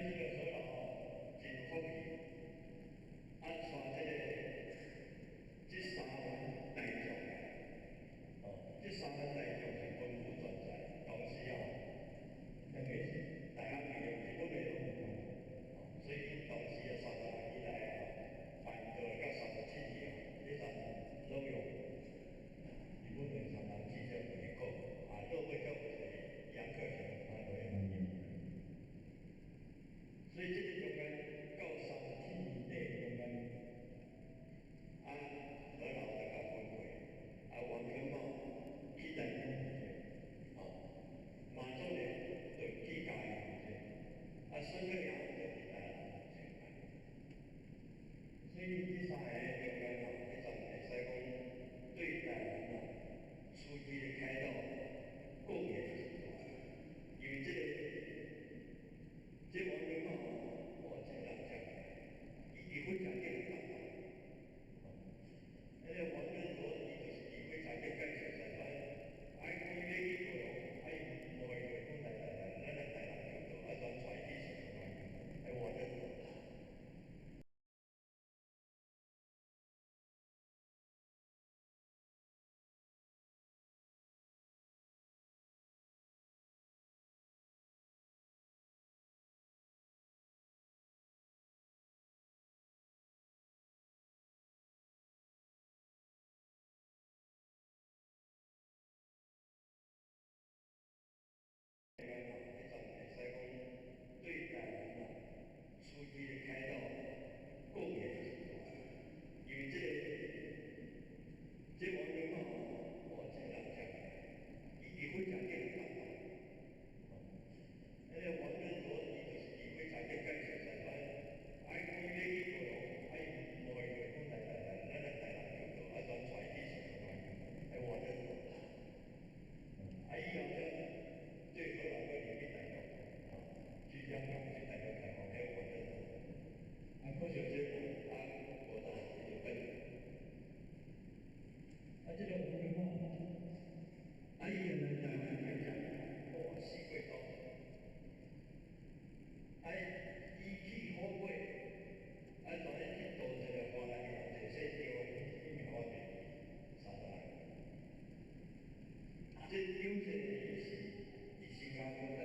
這個何老真福氣，啊，帶這個這三員大將，哦，這三員大將是分布全在，同時哦，那個是大家記得日本的攏有，哦，所以𪜶當時啊30年以來啊，辦到到37年啊，彼陣攏用日本的三人記者去講，啊，到尾才有一個楊克雄啊落來翻譯。所以這個中間到37年底中間，啊，何老就共分配，啊，王根茂去台中負責，哦，馬祖蓮就去嘉義負責，啊，孫克陽就去台南負責。所以這三个中間吼，彼陣會使講對台灣啊，初期的開導貢獻是大，因為這個這王根茂，哇，這個人真伊佇火車頂辦到，哦，彼個王根羅伊就是佇火車頂介紹說，啊，伊講伊欲去高雄，啊，伊無伊就講來來來，咱來台南就到，啊，轉帶伊去上台，啊，王根羅。彼陣會使講對台灣啊，初期的開導貢獻是大，因為這個這王根茂，哇，這個人真伊佇火車頂辦到，哦，彼個王根羅伊就是佇火車頂介紹說，啊，伊講伊欲去高雄，啊，伊無伊就講來來來，咱來台南就到，啊，轉帶伊去上台，啊，王根羅，啊，以後才對何老閣入去台中，啊，去香港去台中開放，彼王根羅，啊，可惜這個啊，無當伊就變。啊，這個王根茂，啊，伊也來台灣演講，哇，4過多。啊，伊去好尾，啊，跩去渡一個華南人，一個姓張的，伊名我袂記，30人。這張姓伊是佇新加坡等，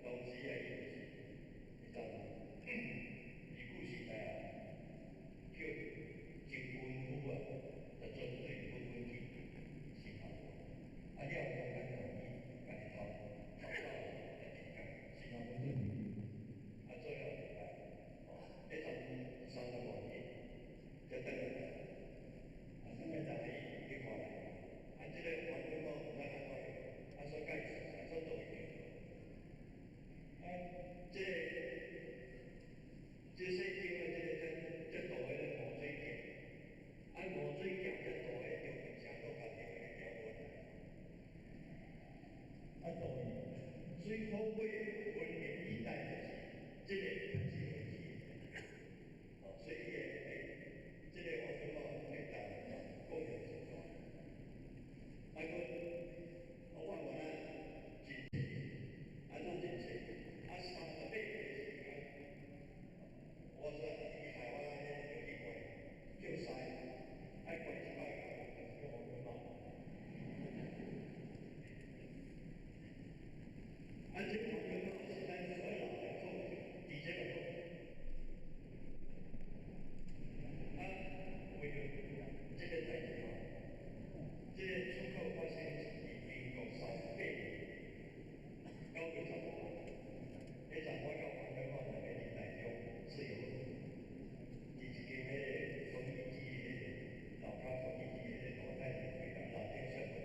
當時啊，伊就是彼陣日據時代啊，叫前軍府啊，就專對日本軍去新加坡。啊，了後中間吼，伊家己逃逃走來去共新加坡轉去，啊，做了一擺，哦，彼陣30外年，才轉來台灣，啊，轉來台灣伊去華南，啊，這個王根茂毋知按怎樣，啊，煞共伊熟似，煞導伊著著。啊，這個這姓張的這個才才渡彼個五水橋，啊，五水橋才渡彼個中平城路家己的條無來，啊，渡伊，所以好尾雲林一帶就是這個開始落去，哦，所以伊會這個王根茂對台灣哦貢獻真大。啊，閣我原來真濟，按怎真濟？啊，38歲時間，我說佇台灣彼個去關叫師，愛關100工，就是叫王根茂。啊，這王根茂是咱何老的靠佇這個靠。啊，為著這個代誌吼，這個出口發生是佇民國38年9月15，彼陣我佮王根茂兩个佇台中自由路，佇一間彼個縫衣機彼個樓跤縫衣機彼個大太太開樓頂小鋪。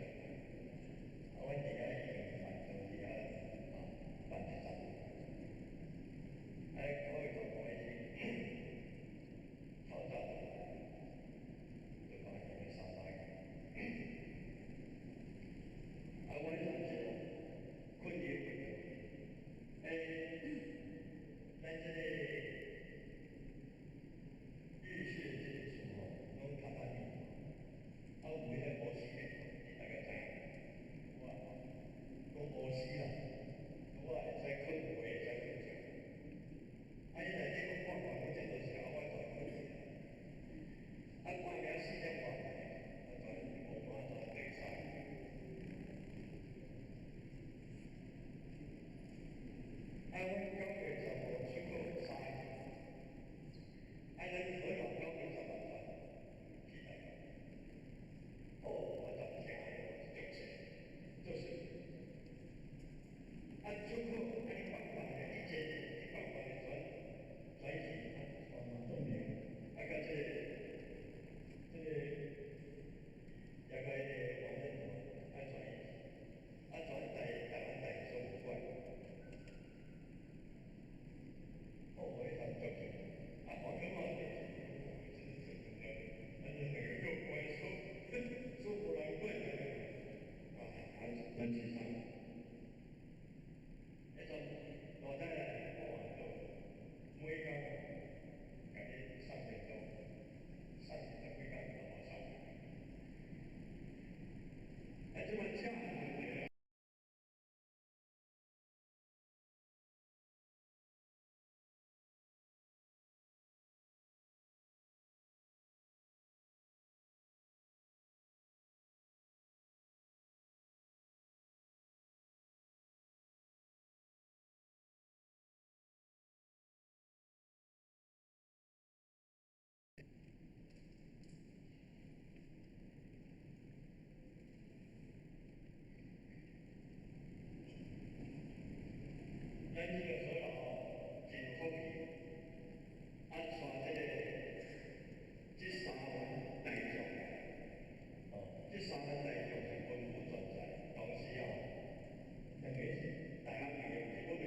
啊，阮佇遐已經辦桌佇遐，啊，陈其三。彼阵罗太太我话做，每工共你送便当，送20几工都無送。啊，這擺車問題。咱這個何老真有福氣，啊，帶這三員大將，哦，這三員大將是文武全才，當時哦，那個是大漢的日本的攏有，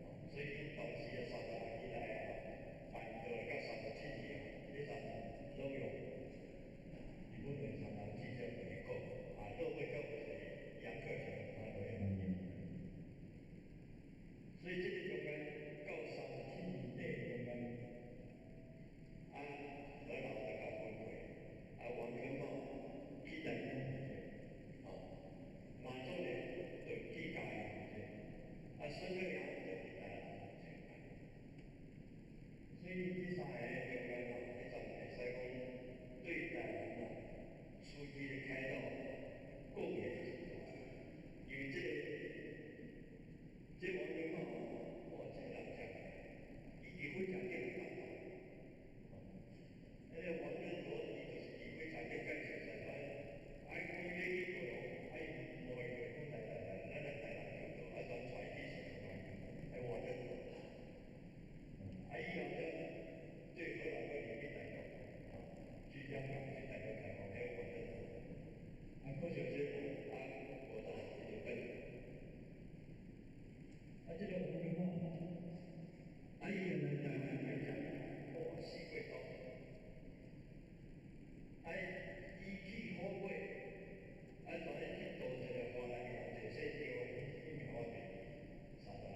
哦，所以𪜶當時啊30來年來啊，辦道到37年啊，彼陣攏用日本的三人記者來講，啊，落尾才有一個楊克俠啊落來翻譯。所以這個中間到37年底中間，啊，何老就共分配，啊，王坤茂去台中負責，哦，馬祖蓮就去嘉義負責，啊，孫克陽就佇台南負責。所以這三个中間吼，彼陣會使講對台灣啊，初期的開導貢獻真大，因為這王坤茂哦，這個人真伊佇火車頂辦道，哦，彼个王仁羅伊就是佇火車頂介紹說，愛開車去高雄，啊伊無會過講來來來，咱來台南就到，啊，轉帶去新竹來，王仁羅，啊以後才對何老閣入去台中，哦，去香港去台中開放，彼王仁羅，啊，可惜這啊無當伊就變。啊，這個王坤茂，啊，伊來台灣演講，哇，4月多。啊，伊去好尾，啊，跩去渡一个華南人，一個姓張的，伊名我袂記，30人。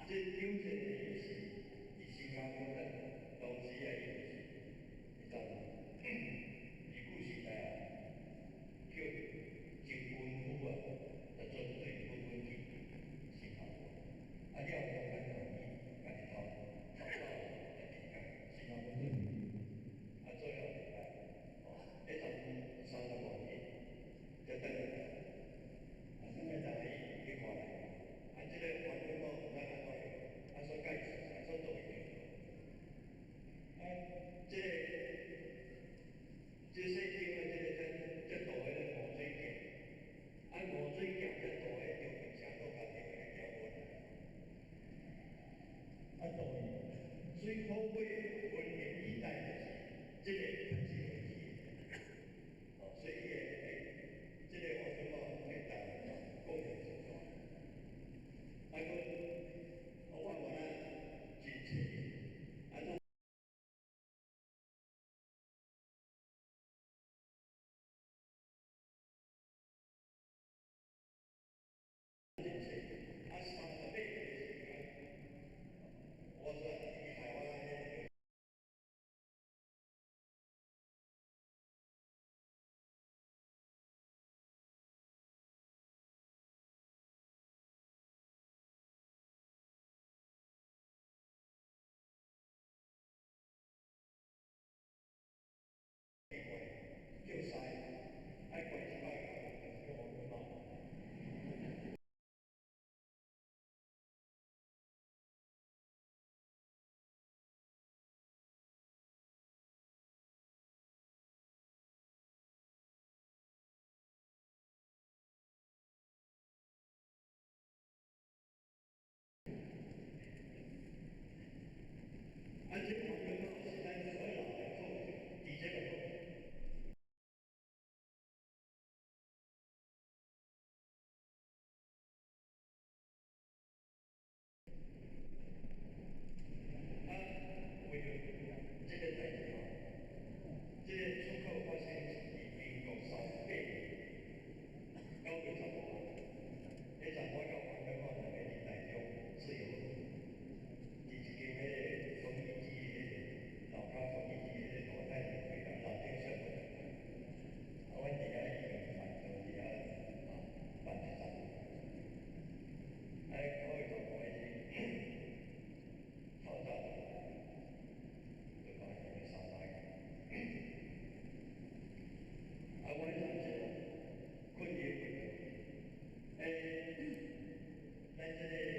這張這個伊是佇新加坡咱當時啊，伊就是彼陣日據時代啊，叫前軍夫啊，就轉對日本軍去新加坡。啊了後中間吼，伊家己逃走來去新加坡轉去，啊最後禮拜，哦，彼陣30外年，才轉來台灣。啊，轉來台灣伊去華南，啊，這個王坤茂毋知按怎樣，啊，煞共伊熟似，煞做伊叫做。啊，這姓張的這個這大彼个吳水鏡，啊，吳水鏡這大彼張明城老家庭的囝無來，啊，渡伊，所以好尾雲林一帶就是這個較自由去的，哦，所以伊會這個王坤茂對台灣哦貢獻真大。啊，閣我原來真濟，啊，真濟，啊，38歲的時間，我說佇台灣彼個。叫師，愛關100工，就是叫王坤茂。啊，這王坤茂是咱何老的後裔，佇這個好。這個。